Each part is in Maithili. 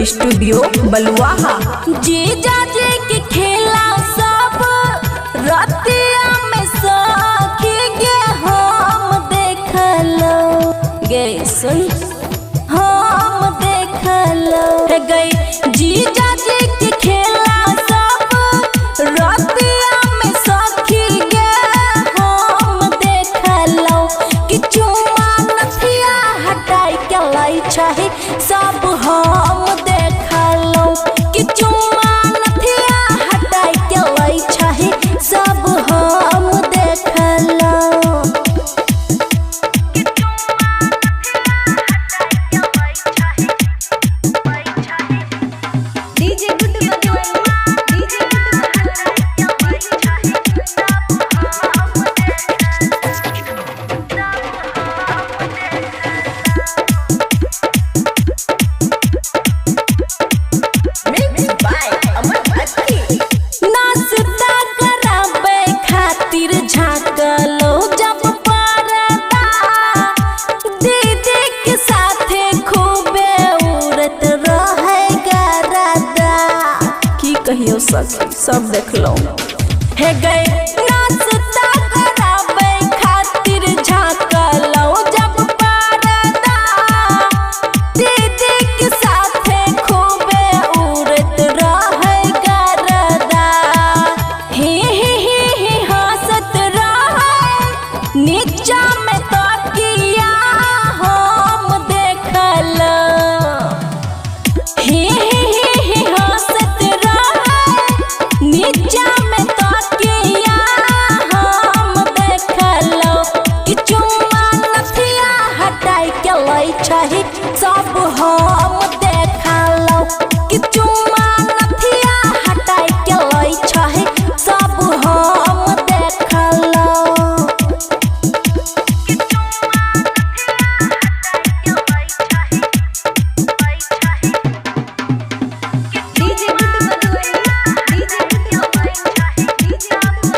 स्टूडियो बलुआहा। जीजा जी के खेला सब रतिया में सखी गे हम देखलो गे सुन हम देखलो गई। जीजा जी के खेला सब रतिया में सखी गे हम देखलो कि चुमा नथिया हटाई के लै छै सब हम देखलो कि चुमा नथिया हटाई के लै छै सब हम देखलो। DJ Guddu Madhubani, DJ Guddu Madhubani, mix by Amar Bhatti. नाश्ता कराबे खातिर झाँकलो जब परदा दीदी के साथे खूबे उड़त रहे गरदा। की कहियो सखी, सब देखलो। हे गए नाश्ता कराबे खातिर झाँकलो जब परदा दीदी के साथे खूबे उड़त रहे गरदा। हे हे हे हे हंसत रहे नीचा में तकिया हम देखल। हे हे हे हे हंसत रहे नीचा में तकिया हम देखलो कि चुम्मा नथिया हटाई के लै छै सब हम देखलो कि चुम्मा नथिया हटाई के लै छै सब हम देखलो। DJ Guddu Madhubani, DJ Guddu Madhubani, DJ Guddu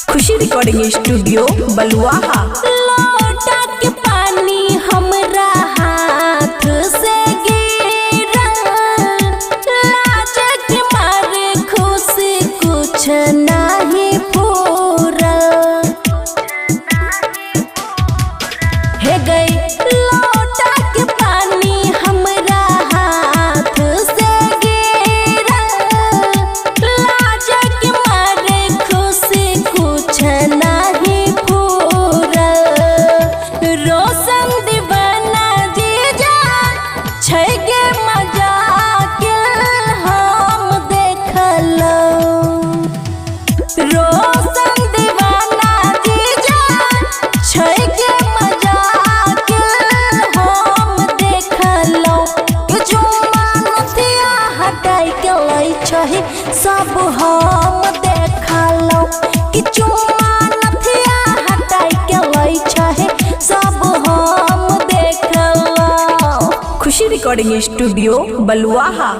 Khushi recording studio Baluaha. लोटा के पानी हमरा हाथ से गिरल, लाज के मारे खुशी कुछ नहीं फूरल। हे गई लोटा के पानी हमरा हाथ से गिरल, लाज के मारे खुशी कुछ नहीं फूरल। रोशन दीवाना जीजा छै गे मजा के हम देखलो। रोशन दीवाना जीजा छै गे मजा के हम देखलो कि चुम्मा नथिया हटाई के लै छै सब हम देखलो कि चुम्मा नथिया हटाई के लै छै सब हम देखलो। खुशी रिकॉर्डिंग स्टूडियो बलुआहा।